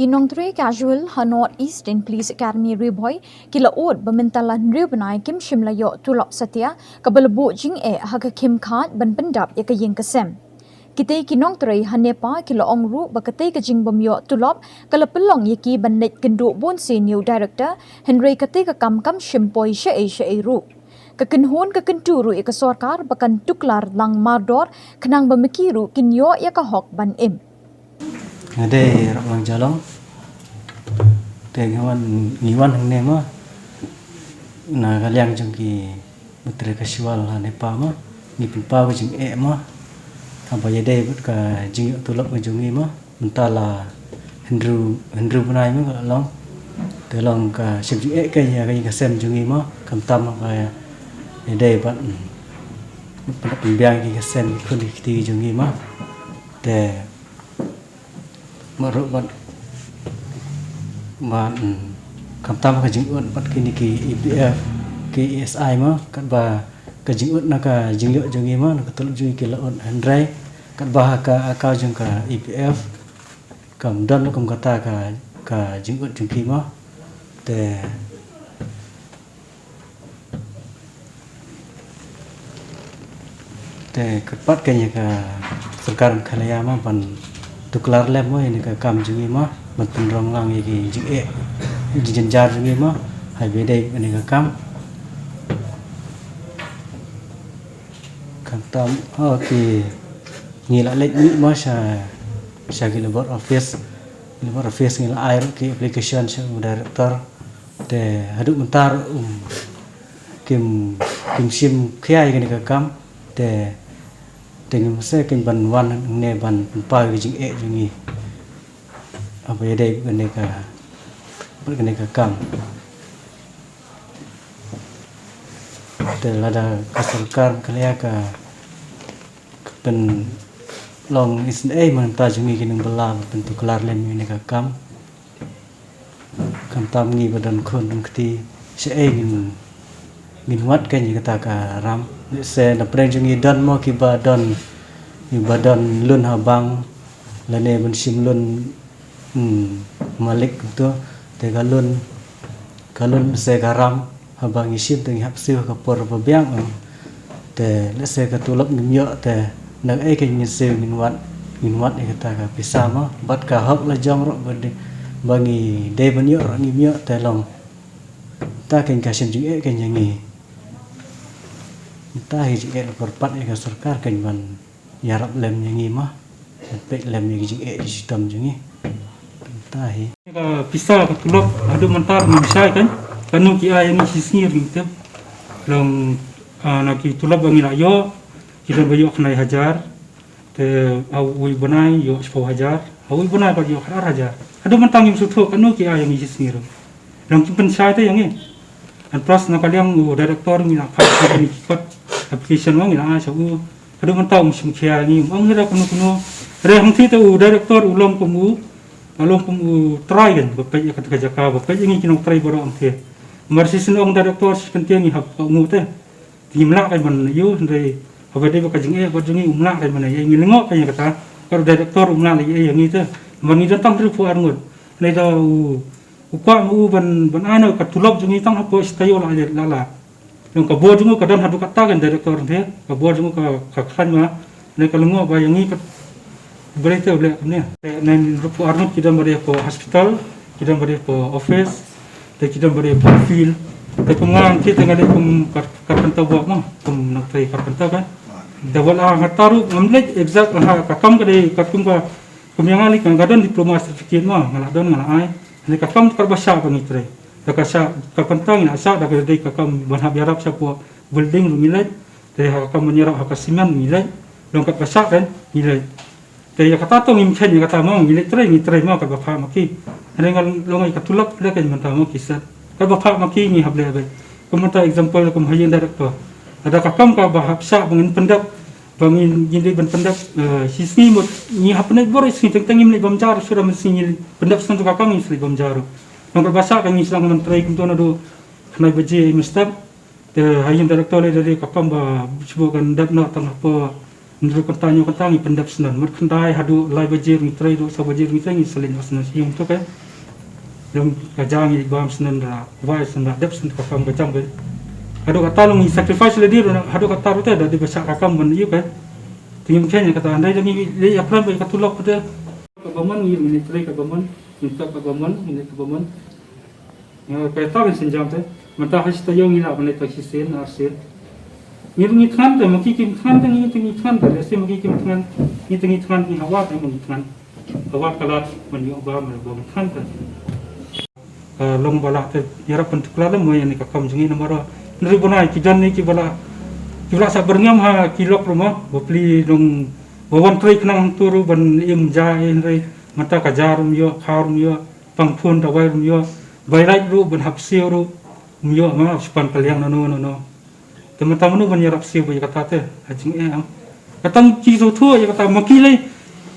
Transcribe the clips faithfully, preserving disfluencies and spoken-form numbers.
Ki nongtrei casual ha North Eastern Police Academy Ri Bhoi ki la ud ba mynta la hynriew bnai kim shym la ïoh tulop satia, kaba la buh jingeh ha ka khim khad ban pyndap ïa ka ïing ka sem. Kitei ki nongtrei ha NEPA ki la ong ruh ba katei ka jingbym ïoh tulop ka la pynlong ïa ki ban leit kynduh bun sien ïa u director, hynrei katei ka kam kam shym poi shaei shaei ruh. Ka kynhun ka kyntu ruh ïa ka sorkar ba kan tuklar lang mardor, khnang ba ma ki ruh kin ïoh ïa ka hok ban im. Nga dei Raplong Jalong. Te ngi wan, ngi wan hangne mo na ka liang jong ki mutri ka shiwal ha NEPA mo. Ngi pynpaw ka jingeh mo, haba ïadei bad ka jingïoh tulop ka jong ngi mo. Mynta la hynriew, hynriew bnai mo ka long. Te long ka shim jingeh ka ïa ka ïing ka sem jong ngi mo. Khamtam ka ïadei bad, mm, pynbiang ki ïing ka sem ki khun ki kti jong ngi mo. Te Baroh bad, bad, mm, khamtam ka jingud bad kine ki E P F, ki E S I mo, katba ka jingud na ka jingïoh jong ngi mo, na ka tulop jong ngi ki la ud hynrei katba ha ka account jong ka E P F kam don kum kata ka, ka jingud jong ki mo. Te Te kyrpad ka ïa ka sorkar Meghalaya mo ban tuklar lem mo ïa ka kam jong ngi mo, ban pynrong lang ïa ki jingeh, jingjar jong ngi mo, ha ba ïadei bad ka kam. Khamtam, oh, ki, ngi la leit mih mo sha, sha ki Labour Office. Labour Office ngi la ai ruh ki application sha u director. Te haduh mynta ruh, um, kim, kim shim khia ïa kane ka kam. Te, te ngi mase kin ban wan hangne ban pynpaw ïa ka jingeh jong ngi. Haba ïadei bad kane ka, bad kane ka kam. Te lada ka sorkar ka leh ka, ka pynlong isynei mynta jong ngi ki nongbylla ban pyntuklar lem ïa kane ka kam. Khamtam ngi ba don khun don kti, shaei ngin, ngin wad kein ïa kata ka ram. Lehse na pdeng jong ngi don mo kiba don, kiba don lun ha bank lane ban shim lun, hmm, malik kumto. Te ka lun, ka lun lehse ka ram. Haba ngi shim te ngi hap siew ha ka por ba biang, em. Te lehse ka tulop ngim ïoh te na kaei kein ngin siew ngin wad, ngin wad ïa kata ka pisa mo. Bad ka hok la jong ruh ba dei, ba ngi dei ban ïoh ruh ngim ïoh te long. Ta kein ka shim jingeh kein ïa ngi. Ta hi jingeh la kyrpad ïa ka sorkar kein ban ïarap lem ïa ngi mo. Ban peit lem ïa ki jingeh ki shitom jong ngi. Mynta hi. Ka pisa ka tulop haduh mynta ngim shai kein. Kano ki ai ïa ngi shi sngi ruh ngim tip. Long, ah, na ki tulop ba ngi la ïoh, ki don ba ïoh khyndai hajar. Te ha uwei u bnai ïoh shiphew hajar. Ha uwei u bnai pat ïoh khatar hajar. Haduh mynta ngim sngewthuh kano ki ai ïa ngi shi sngi ruh. Long kim pynshai te ïa ngi. And plus na ka liang u director ngi la phah ïa ngi ki kot application mo ngi la ai sha u. Haduh mynta um shim khia ïa ngi, um ong hi ruh kano kano. Hynrei hangtei te u director u long kum u, u long kum u trai kein ba peit ïa kata ka jaka, ba peit ïa ngi ki nongtrei baroh hangtei. Namar shisien ong director shi kyntien ngi hap ka ngu te. Ngim lah kein ban ïoh, hynrei haba dei ba ka jingeh bad jong ngi um lah kein ban ïa ngi lyngngoh kein ïa kata. Ka u director um lah ïa ngi te. Namar ngi don tang hynriewphew ar ngut. Hynrei da u U kwah ma u ban, ban ai noh ka tulop jong ngi tang hapoh shi taïew la leit la lad. Long ka bor jong u ka don haduh katta kein director te. Ka bor jong u ka, ka khlaiñ ma ne ka lyngngoh ba ïa ngi ka balei te u leh kumne. Te hynriewphew ar ngut ki don ba dei hapoh hospital, ki don ba dei hapoh office, te ki don ba dei hapoh field. Te kum nga ngeit te nga dei kum kar-, carpenter work ma, kum nongtrei carpenter kan. Te wat la nga taruh ngam leit exact ha ka kam ka dei ka kum ka, kum ïa nga lei ka nga don diploma certificate ma, nga la don nga la ai. Hynrei ka kam kaba shah ba ngi trei. Da ka shah carpenter ngi la shah da ka dei ka kam ban hap ïarap shapoh building ruh ngi leit. Te ha ka kam ban ïarap ha ka cement ngi leit. Long katba shah kan ngi leit. Te ïa kata to ngim kheiñ ïa kata mo ngi leit trei ngi trei mo katba phah ma ki. Hynrei nga long ïa ka tulop leh kan mynta mo ki set. Katba phah ma ki ngi hap leh beit. Kum mynta example kum ha ïing director. Da ka kam kaba hap shah ba ngin pyndep. Ba ngin, ngin dei ban pyndep, eh, shi sngi mut ngi hap pyndep bor shi sngi teng teng ngim leit bam jar shuh da mynsngi ngi pyndep shen to ka kam ngim leit bam jar. Nang ba shah ka ngi sdang ban trei kumto naduh khyndai baje mynstep. Te ha ïing director lei da dei ka kam ba shu kan dep noh tang hapoh Ngi ruh kata ngi kata ngi pyndep snen. Mut khyndai haduh lai baje ngi trei, haduh saw baje ngi trei, ngi sa leit noh snen sha ïing to, ke. Long ka ja ngi bam snen da wai snen da dep snen ka kam ka jam, ke. Haduh kata long ngi sacrifice lade ruh, haduh kata ruh te da dei ba shah ka kam ban ïoh, ke. Te ngim kheiñ kata, hynrei da ngi leit ïakren bad ka tulop te. Kaba mon ngi, ngi trei kaba mon, ngi tap kaba mon, ngi leit kaba mon. Nga, kata ka sienjam te. Mynta ha shi taïew ngi lah ban leit tang shisien arsien. Ngi ruh ngi thngan te, ma ki kim thngan te, ngi te ngi thngan te. Lehse ma ki kim thngan, ngi te ngi thngan, ngi ha wad te ma ngi thngan. Ha wad ka lad ban ïoh ba, ban ïoh ba ngi thngan te. Ka long ba lah te ïarap ban tuklar lem mo ïa kane ka kam jong ngi, namar hynrei ba nai ki don ne kiba lah, kiba lah sah byrngem ha ki lok ruh mo, bapli dang ba wan trei khnang hangto ruh ban im ja, eh, hynrei mynta ka ja ruh ym ïoh, kha ruh ym ïoh, pang phone dawai ruh ym ïoh, bai lait ruh ban hap siew ruh ym ïoh, ma shu pan ka liang nano nano. Te mynta mano ban ïarap siew ba ïa kata te, ha jingeh, ah. Kata ki shu thuh ïa kata, ma ki lei,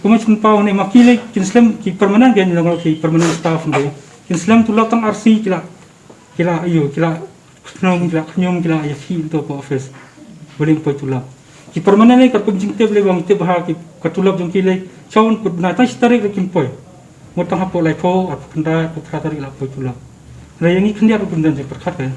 kumba shu paw ne, ma ki lei kin slem, ki permanent, ki long ki permanent staff ne. Kin slem tulop tang arsien ki la, ki la, ïoh, ki la khñium, ki la khñium, ki la ïa khih to ka office. Ba leit poi tulop. Ki permanent lei, katkum jingtip lei, ba ngi tip ha ki, ka tulop jong ki lei, sha un kut bnai, tang shi tarik ruh kim poi. Mut tang hapoh laiphew, arphew khyndai, arphew phra tarik la poi tulop. Hynrei ïa ngi khyndiat ruh kim don jingpyrkhat, eh.